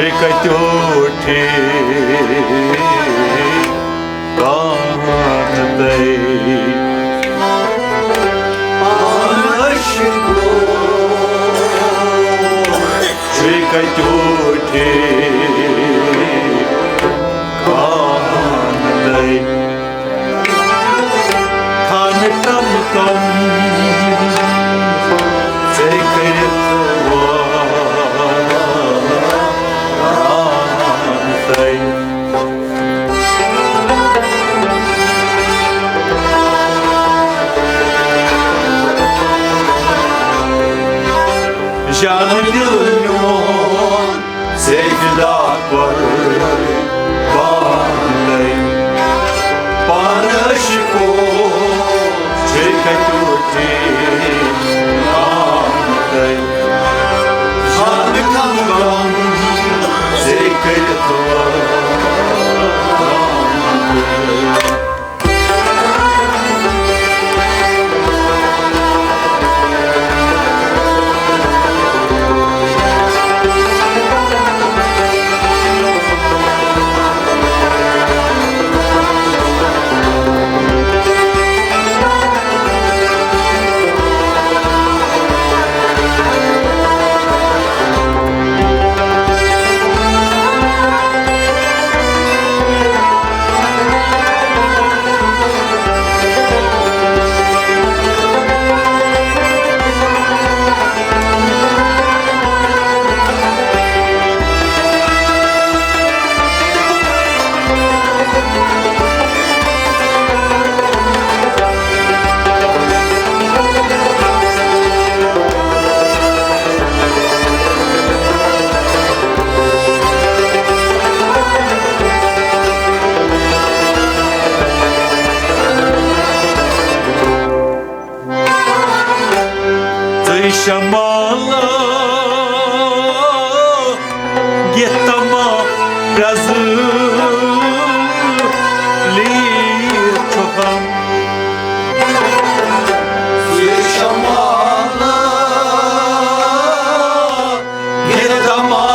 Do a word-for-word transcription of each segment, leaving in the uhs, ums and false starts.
کتیو ٹھیک کانٛہہ تۄہہِ۔ عاشقو، چھُے کتیو ٹھیک کانٛہہ تۄہہِ۔ خانہٕ کم کم ژےٚ کٔرِتھ واران تۄہہِ۔ جان دل میون ژےٚ فدا قربان۔ پانہٕ عشقو چھے کتیو ٹھیک آمتَے۔ جان کم کم ژےٚ کٔرِتھ واران۔ ژٕے شمالہ گیتما پرزٕ لیٖر چھُہم۔ ژٕے شمالہ گیتما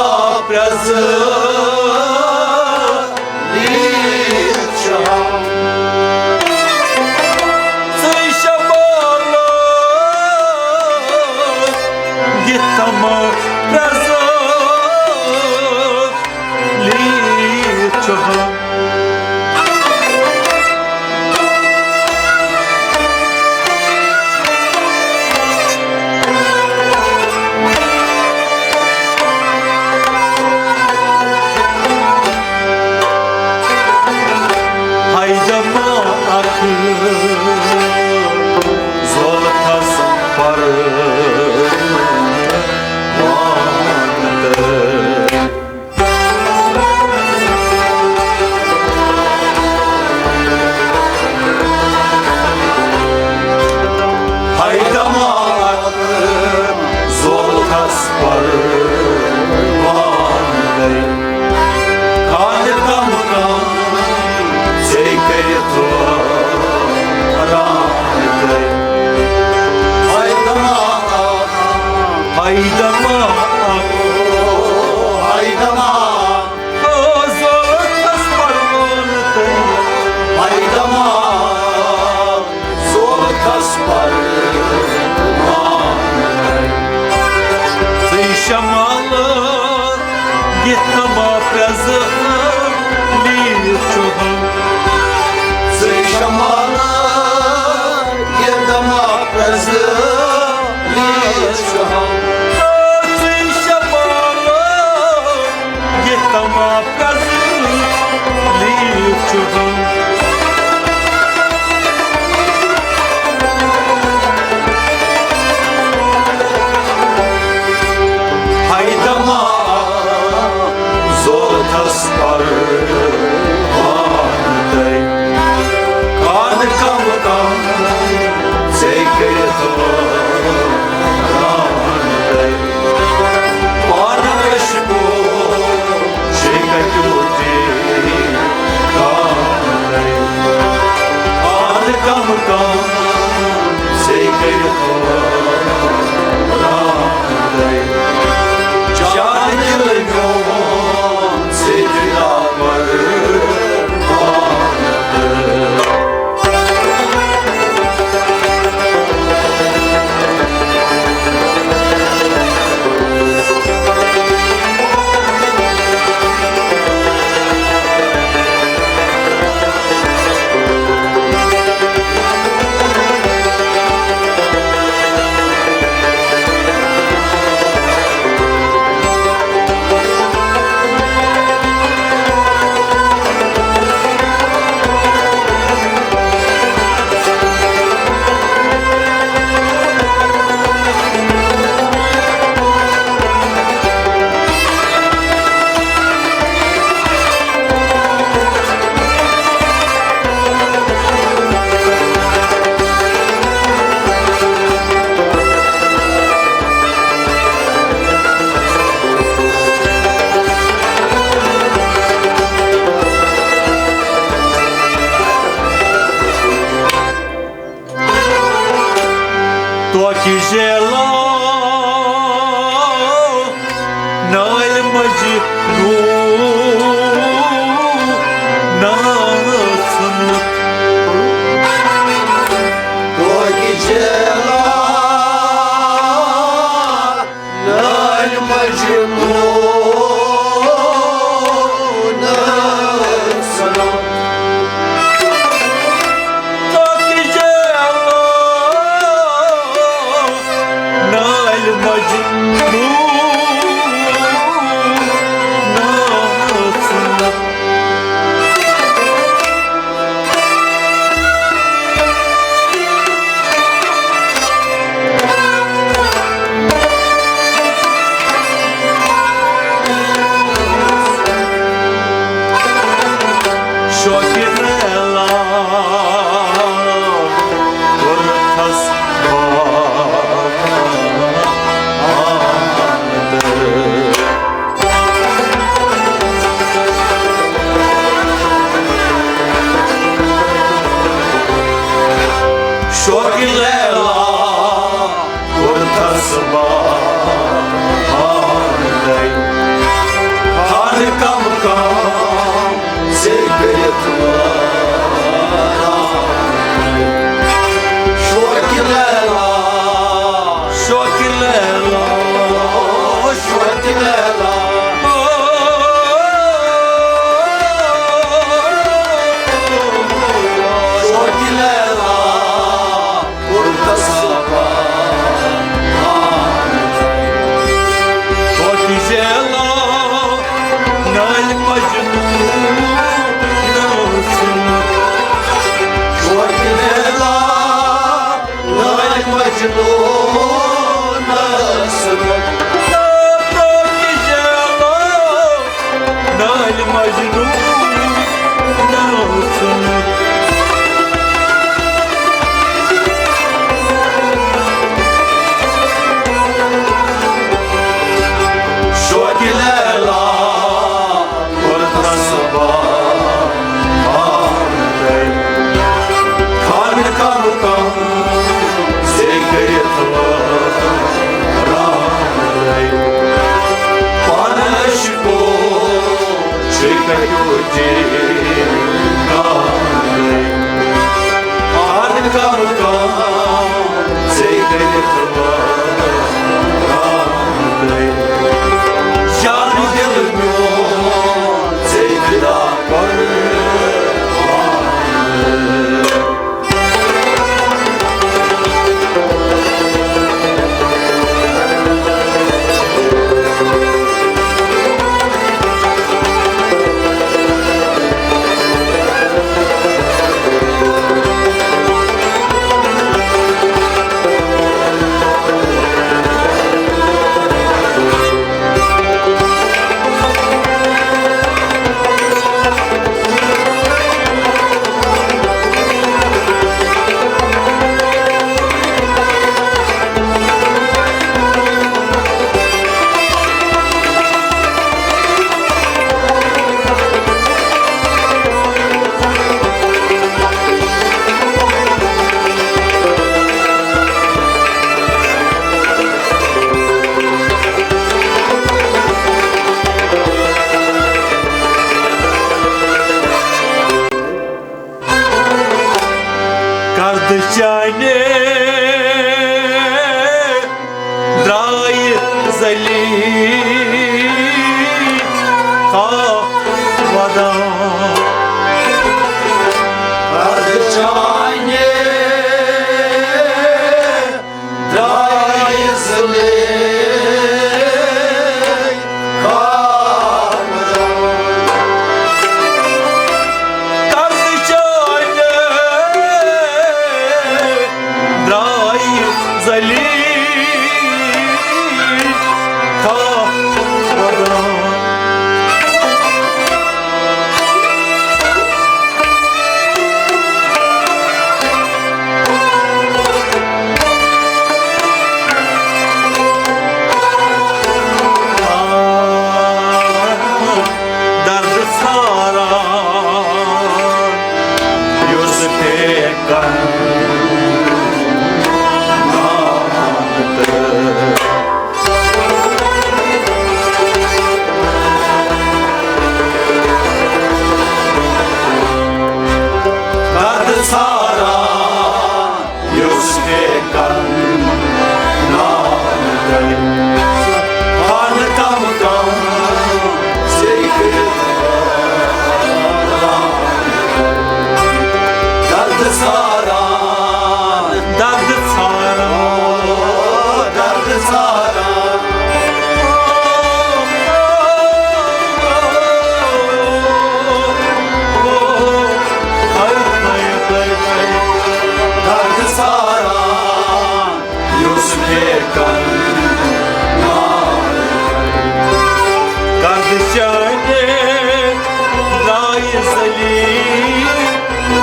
پرزٕ لیٖر چھُہم۔ ژٕے شمالہ گیتما پرزٕ لیٖر چھُہم۔ ہاے دما اکھ زولتھس پر وانتہٕ۔ ہاے دما اکھ زولتھس پر وانتہٕ۔ کانٛہہ کم کم ژےٚ کٔرِتھ رانتہٕ۔ ہاے دما اکھ، ہاے دما اکھ، ہاے دما اکھ۔ او زولتھس پر وانتہٕ۔ ہاے دما زولتھس پر وانتہٕ۔ ژٕے شمالہ گیتما پرزٕ لیٖر چھُہم۔ ژٕے شمالہ گیتما پرزٕ لیٖر چھُہم۔ ژٕے شمالہ گیتما پرزٕ لیٖر چھُہم۔ ہاے دما زولتھس پر وانتہٕ۔ کانٛہہ کم کم ژےٚ کٔرِتھ کہِ جیلو نالہِ مجنوٗنہ ژھُنُتھ۔ کوکہِ جیلو نالہِ مجنوٗنہ ژھُنُتھ۔ کوکہِ جیلو نالہِ مجنوٗنہ ژھُنُتھ۔ شوقہِ لیلا کوٚرتھس بند۔ شوقہِ لیلا کوٚرتھس بند۔ خانہ کم کم سے کٔرِتھ وٲران۔ شوقہِ لیلا، شوقہِ لیلا، شوقہِ لیلا۔ شوقہِ لیلا کوٚر تصور۔ شوقہِ لیلا نالہِ مجنوٗنہ ژھُنُتھ۔ شوقہِ لیلا نالہِ مجنوٗنہ ژھُنُتھ۔ شوقہِ لیلا نالہِ مجنوٗنہ ژھُنُتھ۔ شوقہِ لیلا کوٚرتھس بند۔ خانہ کم کم سے کٔرِتھ وٲران۔ پانہٕ عشقو چھُ کتیو جی گانے۔ خانہ کم کم سے کٔرِتھ وٲران۔ جان دل میون سے فدا کوٚر۔ کردٕ چانہِ درٛایہِ ذلیل خاک ودان۔ کردٕ چانہِ درٛایہِ ذلیل خاک ودان۔ کردٕ چانہِ درٛایہِ ذلیل خاک ودان۔ درد ژھاران یُس پھیکن ذلیل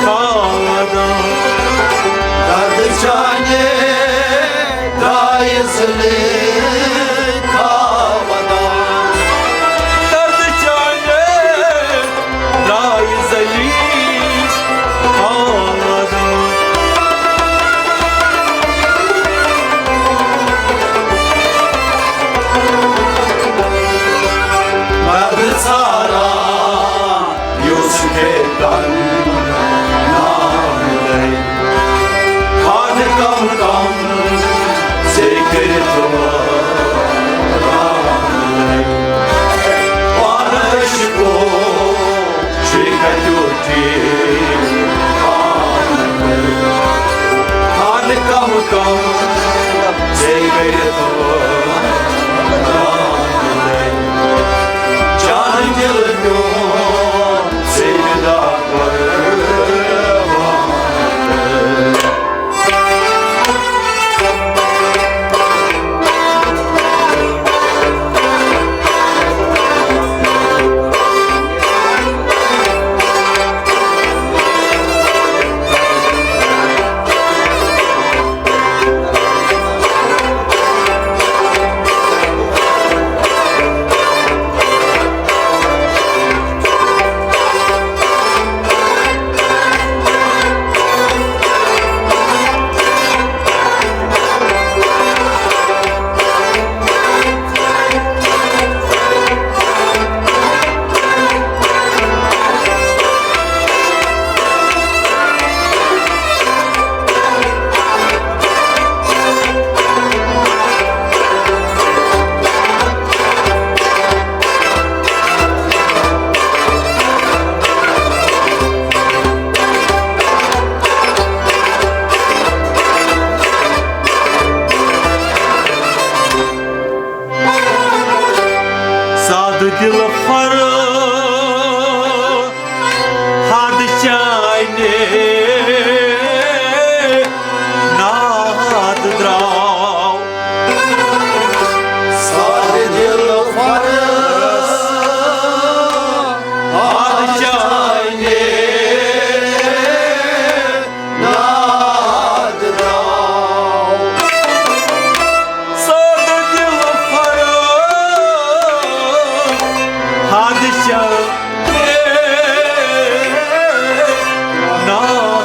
کھاوان۔ درد چانہِ درٛایہِ ذلیل کھاوان۔ درد چانہِ درٛایہِ ذلیل کھاوان۔ مگر ژھاران یُس کھیتن نام لے، کھاد کم کم سے کٔرِتھ واران لے۔ پانہٕ ٲسۍ کو چھِ کتیُتھ ٹھیٖک پانہٕ لے۔ کھاد کم کم سے کٔرِتھ واران لے۔ جان دل میون سے جدا قربان۔ سادٕ دِل فرحاد چانہِ ناد درٛاو۔ سادٕ دِل فرحاد چانہِ ناد درٛاو۔ سادٕ دِل فرحاد چانہِ ناد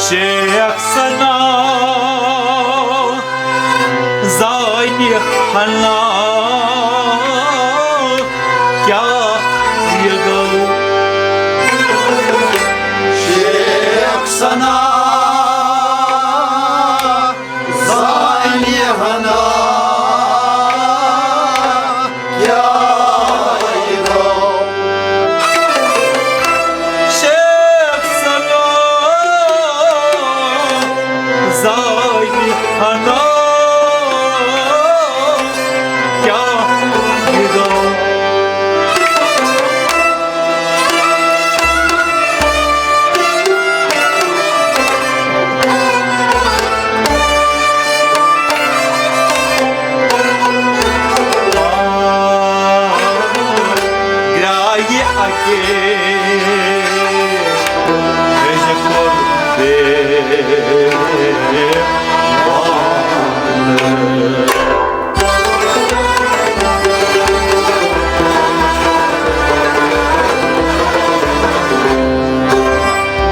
شیخ ثنا زانہِ ہنا کیٛاہ یہِ گوٚو؟ شیخ ثنا زانہِ ہنا کیٛاہ یہِ گوٚو؟ شیخ ثنا زانہِ ہنا کیٛاہ یہِ گوٚو؟ گرٛایہِ اَکے وِزِ کوٚر بے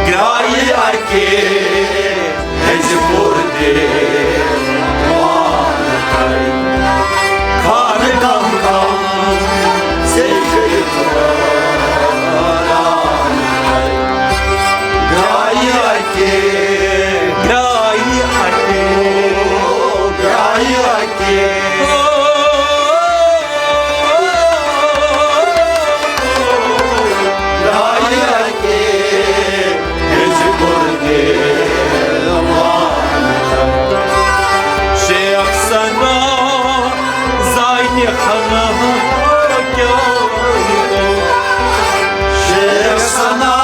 گرٛایہِ اَکے وِزِ کوٚر دے خانہٕ کم کم سے کٔرِتھ وٲران۔ گرٛایہِ اَکے، گرٛایہِ اَکے، گرٛایہِ اَکے۔ شیخ ثنا زانہِ ہنا کیٛاہ گوٚو؟ شیخ ثنا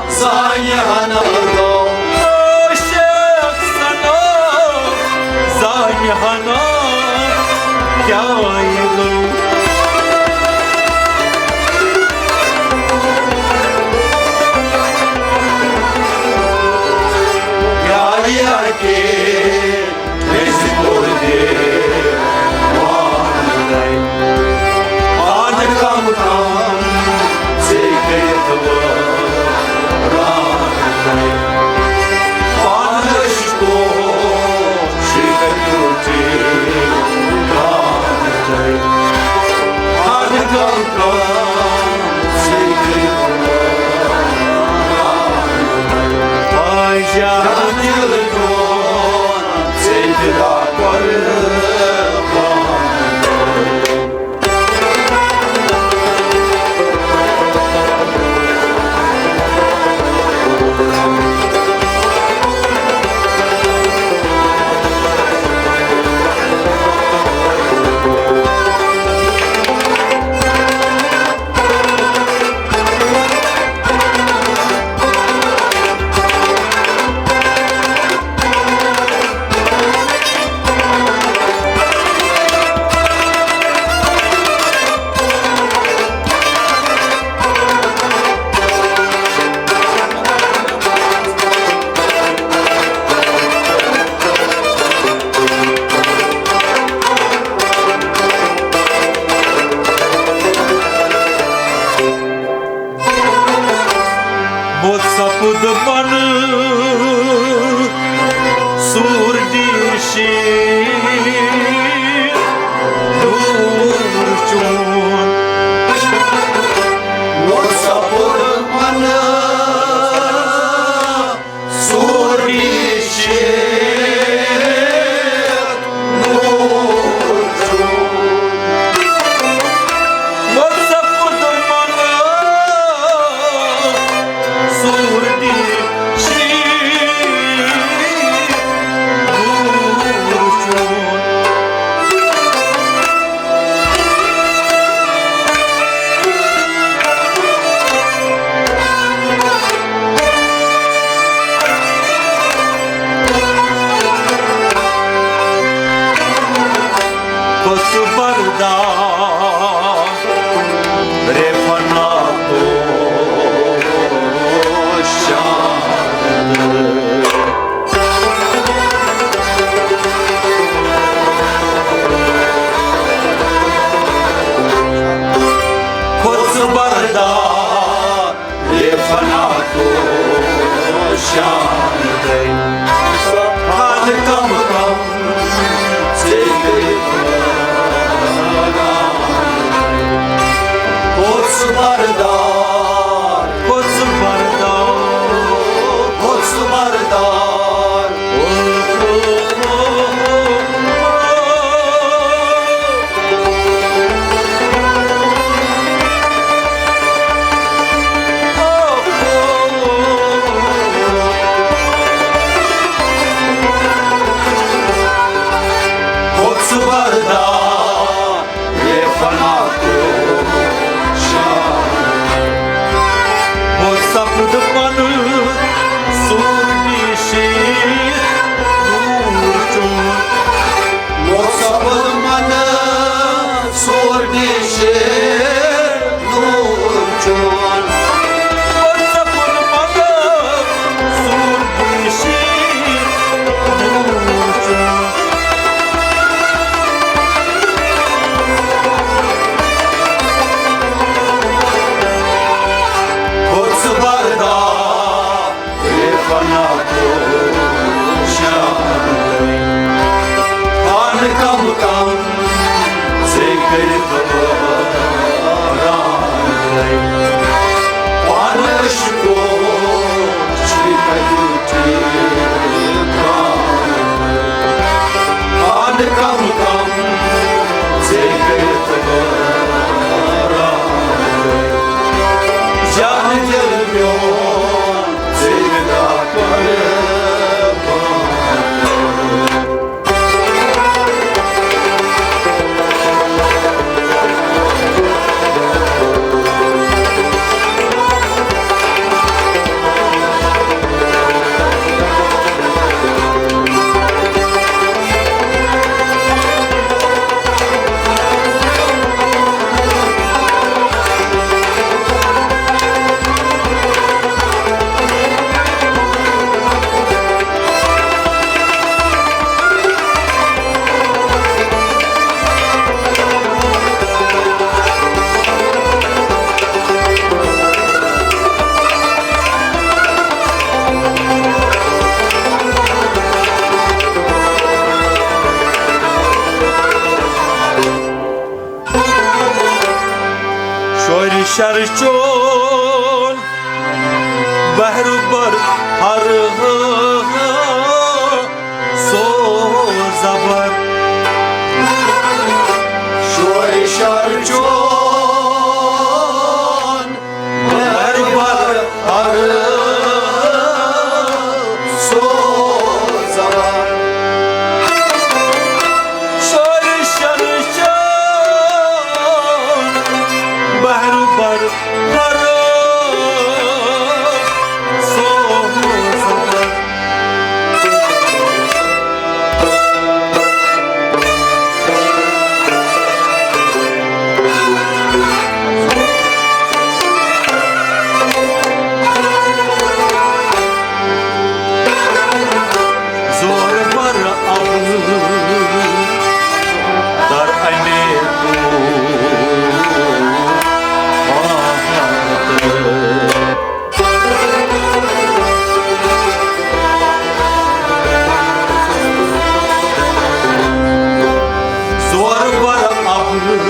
زانہِ ہنا گوٚو۔ شیخ ثنا زانہِ ہنا کیٛاہ یہِ گوٚو؟ گرٛایہِ اَکے وِزِ کوٚر دے وانہٕ کم کم سے کٔرِتھ وٲران۔ پانہٕ شِکو شِکَتیُتھُے گام تۄہہِ۔ ہر گام گام سۭتۍ۔ آ جان دِل میون ژےٚ تہِ دا قۄربان۔ وۄتھ سپُد من سوٗر دیٖشی دوٗر چون۔ وۄتھ سپُد من سوٗر دیٖشی دوٗر چون۔ وۄتھ سپُد من سوٗر دیٖشی دوٗر چون۔ پوشان، پان کم کم ژے کٔرِتھ وٲران۔ پان عشقو چھُے کتہِ ٹھیکان۔ پان کم کم ژے کٔرِتھ وٲران۔ جان دل میون، ژے وِدا قربان۔ شورِ شر چون بحر بر ہر سو زبر۔ شورِ شر چون بحر بر ہر سو زبر۔ شورِ شر چون بحر بر ہر سو زبر۔ زور بر ابر در امے طوفان۔ زور بر ابر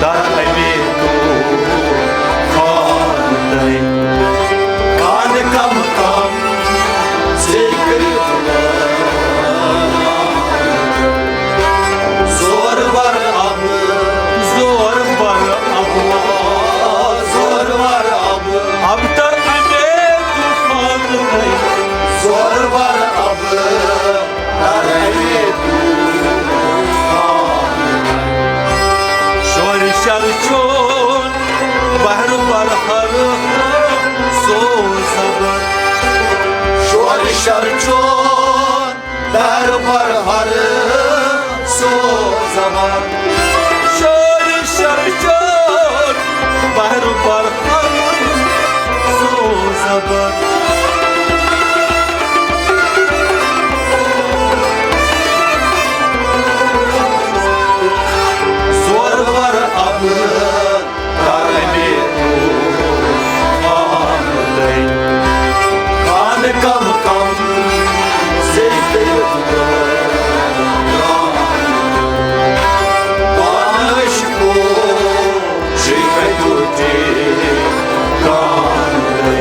در امے طوفان تہٕ کان کم کم ژے کٔرِتھ وٲران۔ زور بر ابر، زور بر ابر، زور بر ابر، ابر در امے طوفان تہٕ۔ زور بر ابر در امے طوفان۔ شورِ شر چون بحر بر ہر سو زبر۔ شورِ شر چون بحر بر ہر سو زبر۔ شورِ شر چون بحر بر ہر سو زبر۔ زور بر ابر کر مےٚ طوفان دٔے۔ خان کم کم زیٚیہِ کٔرِتھ وٲران۔ پانہٕ عشقو چھُے کتیُتھ ٹھیکان دٔے۔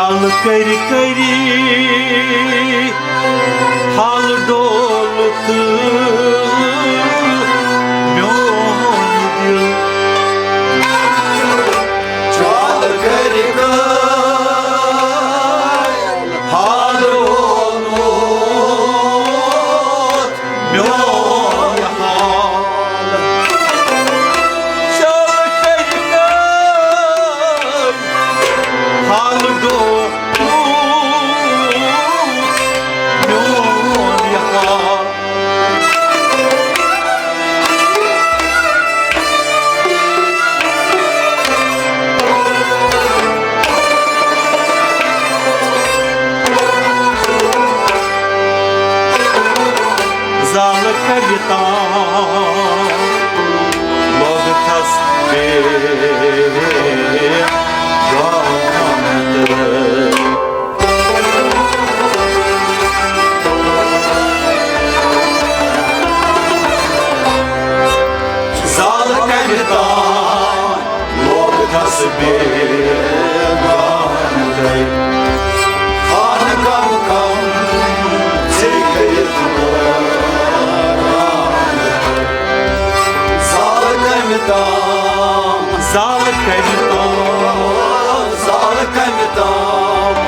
حل کٔرۍ کٔرۍ حال ڈولہٕ تہٕ میون دِل۔ حل کٔرۍ کٔرۍ حال ڈولہٕ میون یہِ حال۔ شال کٔرۍ کٔرۍ حال ڈولہٕ میون یہِ حال۔ زال کَوِتا لوگ تھس بے گانت۔ زال کَوِتا لوگ تھس بے گانت۔ خان کم کم ژے کٔرِتھ زال کَمہِ تام۔ زال کَمہِ تام۔ زال کَمہِ تام۔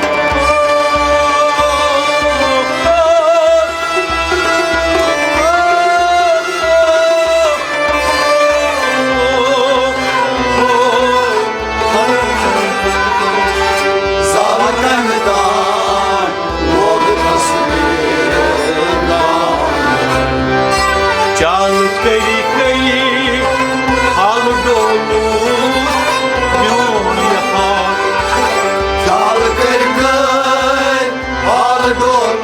زال کَمہِ تام۔ لوگ تھس بے گانت۔ چال کٔرۍ کٔرۍ حال ڈولہٕ میون یہِ حال۔ چال کٔرۍ کٔرۍ حال ڈولہٕ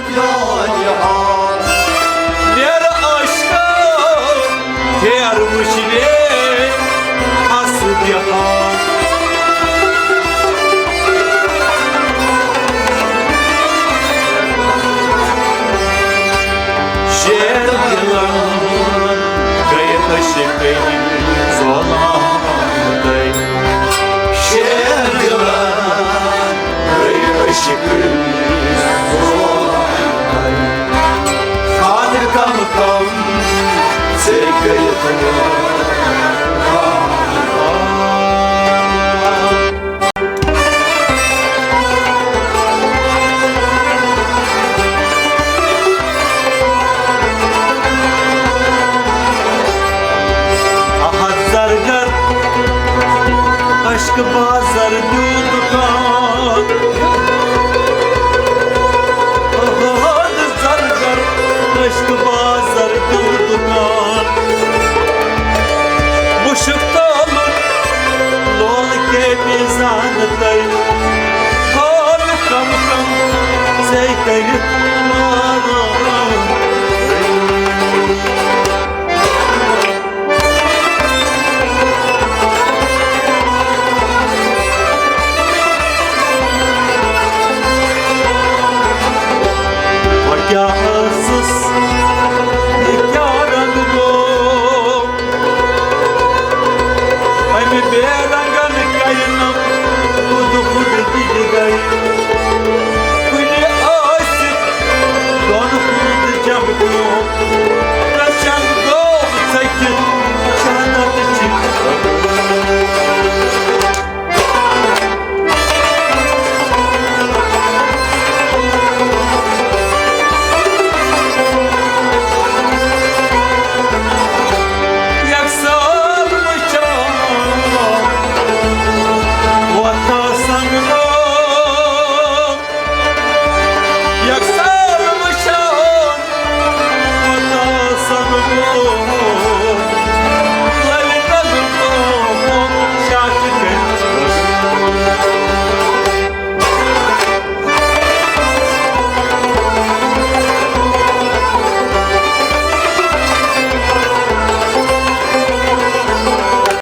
میون یہِ حال۔ نیر عشقا ہیر وٕچھنے حسب حال۔ شیر دِلن گٔے عشقٕکۍ ظۄلام تہٕ۔ شیر دِلن گٔے عشقٕکۍ ظۄلام تہٕ۔ خان کم کم ژے کٔرِتھ احد زرگر، عشق بازر دیوٗ دُکان۔ احد زرگر، عشق بازر دیوٗ دُکان۔ مُشک تولُن لول کے میزان تل۔ حال کم کم ژے کٔرِتھ